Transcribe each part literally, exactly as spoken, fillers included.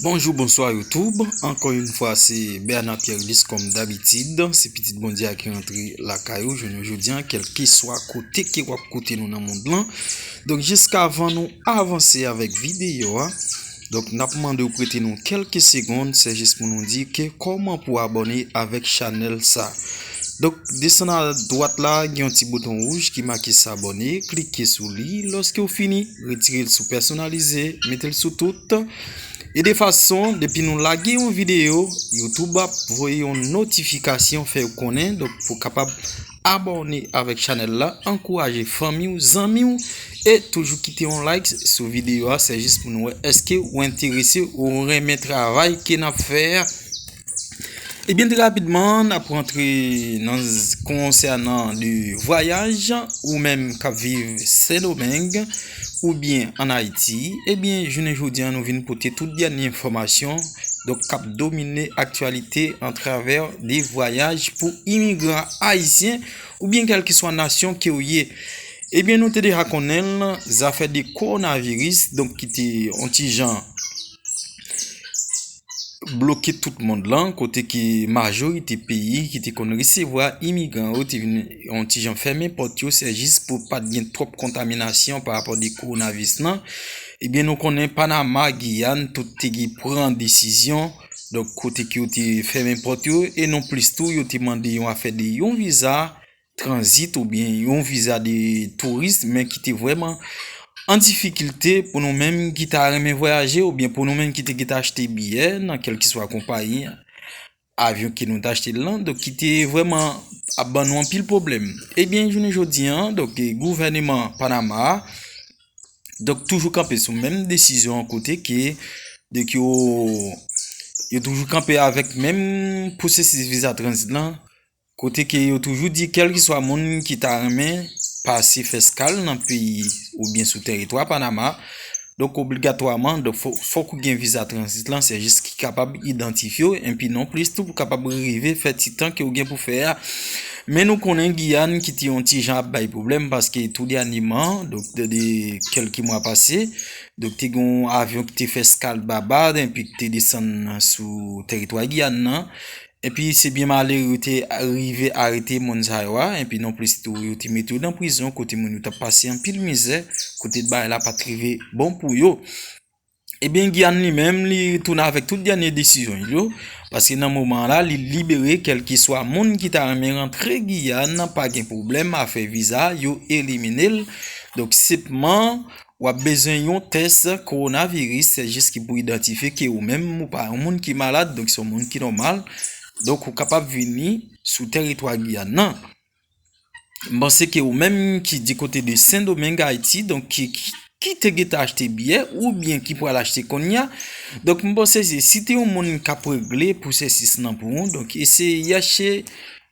Bonjou, bonswa YouTube. Ankò yon fwa, se Bernard Pierre Lis kòm dabitid. Se pitit Bondye a ki rantre lakay ou jounen jodi a, kèlkeswa kote ke w ap koute nou nan mond lan. Donk, jiskavan nou avanse avèk videyo a, donk, n ap mande w prete nou kèlke segonn, se jis pou nou di ke kòman pou abòne avèk chanèl sa. Donk, desann a dwat la, gen yon ti bouton wouj ki make s'abonner, klike sou li. Lòske w fini, retire l sou pèsonalize, mete l sou tout. E de fason, depi nou lage yon videyo, YouTube ap voye yon notifikasyon, fè w konnen, donk pou w kapab abòne avèk chanèl la, ankouraje fanmi w, zanmi w, e toujou kite yon like sou videyo a, se jis pou nou wè èske w enterese, ou renmen travay ke n ap fè a. Ebyen, trè rapidman, n ap rantre nan z-, konsènan de vwayaj, ou menm k ap viv Sendomeng oubyen ann Ayiti. Ebyen, jounen jodi a, nou vin pote tout dènye enfòmasyon, donk, k ap domine aktyalite atravè de vwayaj pou imigran ayisyen oubyen kèlkeswa nasyon ke w ye. Ebyen, nou te deja konnen l, zafè de kowonaviris, donk, ki te yon ti jan bloke tout mond lan, kote ke majorite peyi ki te konn resevwa imigran yo te vin yon ti jan fèmen pòt yo, se jis pou pa t gen twòp kontaminasyon pa rapò de kowonaviris lan. Ebyen, nou konnen Panama, Giyàn, tout te gen pran desizyon, donk kote ke yo te fèmen pòt yo, e non plis tou, yo te mande yon afè de yon viza tranzit oubyen yon viza de touris, men ki te vrèman an difikilte pou nou menm ki ta renmen vwayaje oubyen pou nou menm ki te gentan achte biyè nan kèlkeswa konpayi avyon ke nou ta achte l lan, donk ki te vrèman ap ban nou anpil pwoblèm. Ebyen, jounen jodi a, donk, e, gouvèneman Panama a, donk, toujou kanpe sou menm desizyon an kote ke, donk, yo, yo toujou kanpe avèk menm pwosesis viza tranzit lan, kote ke yo toujou di kèlkeswa moun ki ta renmen pase fè eskal nan peyi oubyen sou tèritwa Panama, donk obligatwaman, donk fò, fòk ou gen viza tranzit lan, se jis ki kapab idantifye w, enpi non plis tou pou kapab rive fè ti tan ke w gen pou fè a. Men nou konnen Giyàn ki te yon ti jan ap bay pwoblèm, paske tou dènyèman, donk de, de kèlke mwa pase, donk te gen yon avyon ki te fè eskal Babad, enpi ki te desann sou tèritwa Giyàn nan. Epi se byen malere yo te rive arete moun sa yo a, epi non plis tou yo te mete yo nan prizon kote moun yo t ap pase anpil mizè, kote bagay la pa t rive bon pou yo. Ebyen, Giyàn li menm, li tounen avèk tout dènye desizyon yo, paske nan moman an la, li libere kèlkeswa moun ki ta renmen rantre Giyàn, pa gen pwoblèm, afè viza, yo elimine l. Donk, senpman, w ap bezwen yon tès kowonaviris, se jis ki pou idantifye ke ou menm, ou pa yon moun ki malad, donk se yon moun ki nòmal. Donk, ou kapab vini sou tèritwa Giyàn nan. M panse ke ou menm ki di kote de Sendomeng, Ayiti, donk ki, ki, ki te gentan achte biyè oubyen ki pral achte kounye a. Donk, m panse se, si te yon moun k ap regle pwosesis lan pou ou, donk eseye yache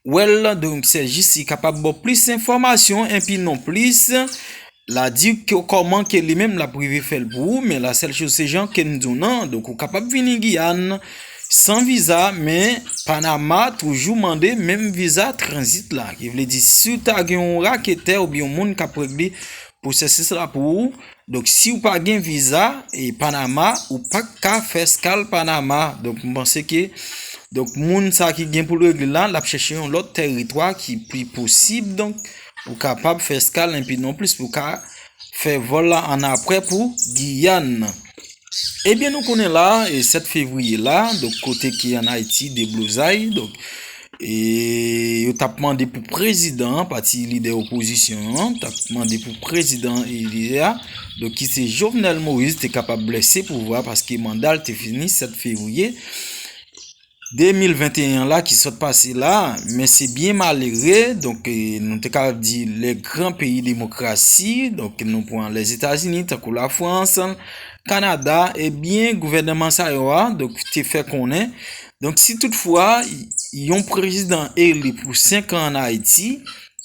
wè l, donk se jis li kapab ba w plis enfòmasyon, enpi non plis, la di ke kòman ke li menm l ap rive fè l pou ou, men la sèl choz se jan ke m di w nan, donk ou kapab vini Giyàn san viza, men Panama toujou mande menm viza tranzit la, ki vle di si w ta gen yon raketè oubyen yon moun k ap regle pwosesis la pou ou, donk si w pa gen viza e Panama, ou pa ka fè eskal Panama. Donk m panse ke, donk moun sa ki gen pou l regle la, l ap chèche yon lòt tèritwa ki pli posib, donk ou kapab fè eskal enpi non plis pou ka fè vòl la annapre pou Giyàn. Ebyen, nou konnen la, e sèt fevriye la, donk kote ki ann Ayiti, deblozay, donk, e yo t ap mande pou prezidan an, pati lidè opozisyon an, t ap mande pou prezidan eli a, donk ki se Jovenel Moïse, te kapab lese pouvwa paske manda l te fini sèt fevriye de mil venteyen an la ki sot pase la, men se byen malere, donk, e, nou te kapab di les grands pays démocratie, donk nou pran Lèzetazini, tankou Lafrans, Kanada, ebyen, gouvènman sa yo a, donk, te fè konnen, donk, si toutfwa yon prezidan eli pou senk an ann Ayiti,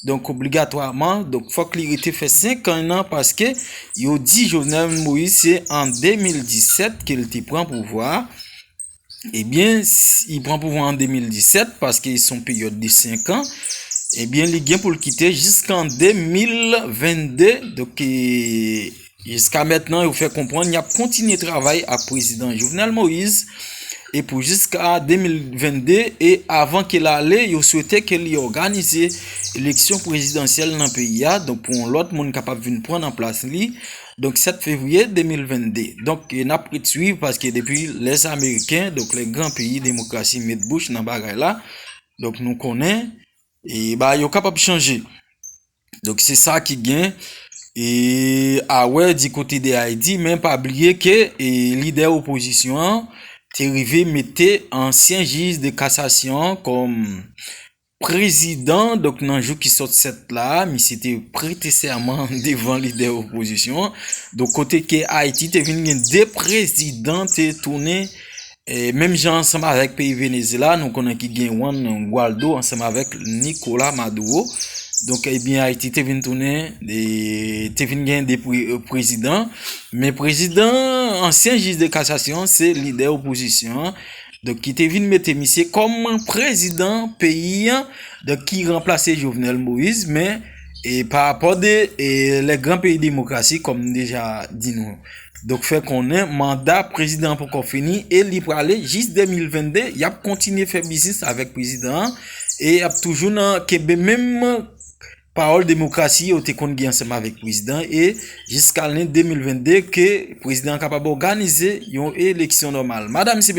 donk, obligatwaman, donk, fòk li rete fè senk an nan, paske yo di Jovenel Moïse se an de mil disèt ke l te pran pouvwa a. Ebyen, s-, li pran pouvwa an de mil disèt, paske se yon peryòd de senk an. Ebyen, li gen pou l kite jiskan de mil vennde. Donk, e, Jiska mentnan, yo fè konprann y ap kontinye travay ak prezidan Jovenel Moïse e pou jiska de mil vennde, e avan ke l ale, yo swete ke li òganize eleksyon prezidansyèl nan peyi a, donk pou yon lòt moun kapab vin pran nan plas li, donk sèt fevriye de mil vennde. Donk, e n ap ret swiv paske depi lè ameriken, donk lè gran peyi demokrasi met bouch nan bagay la, donk nou konnen, e ba yo kapab chanje. Donk se sa ki gen. E awè di kote de Ayiti, men pa bliye ke e, lidè opozisyon an te rive mete ansyen jij de kasasyon an kòm prezidan. Donk nan jou ki sot sèt la, misye te prete sèman devan lidè opozisyon an. Donk kote ke Ayiti te vin gen de prezidan te tounen E, menm jan ansanm avèk peyi Venezyela, nou konnen ki gen Juan Guaido ansanm avèk Nicolas Maduro. Donk, ebyen, Ayiti te vin tounen, e, te vin gen de pre, e, prezidan. Men prezidan, ansyen jij de kasasyon, se lidè opozisyon an. Donk, ki te vin mete misye kòm prezidan peyi an. Donk, ki ranplase Jovenel Moïse. Men, e, pa rapò de, e, lè gran peyi demokrasi, kòm m deja di nou. Donk, fè konnen manda prezidan an poko fini e li prale jis de mil vennde. Y ap kontinye fè biznis avèk prezidan an e y ap toujou nan kenbe menm pawòl demokrasi yo te konn gen ansanm avèk prezidan e jiska ane de mil vennde ke prezidan an kapab òganize yon eleksyon nòmal. Madam, se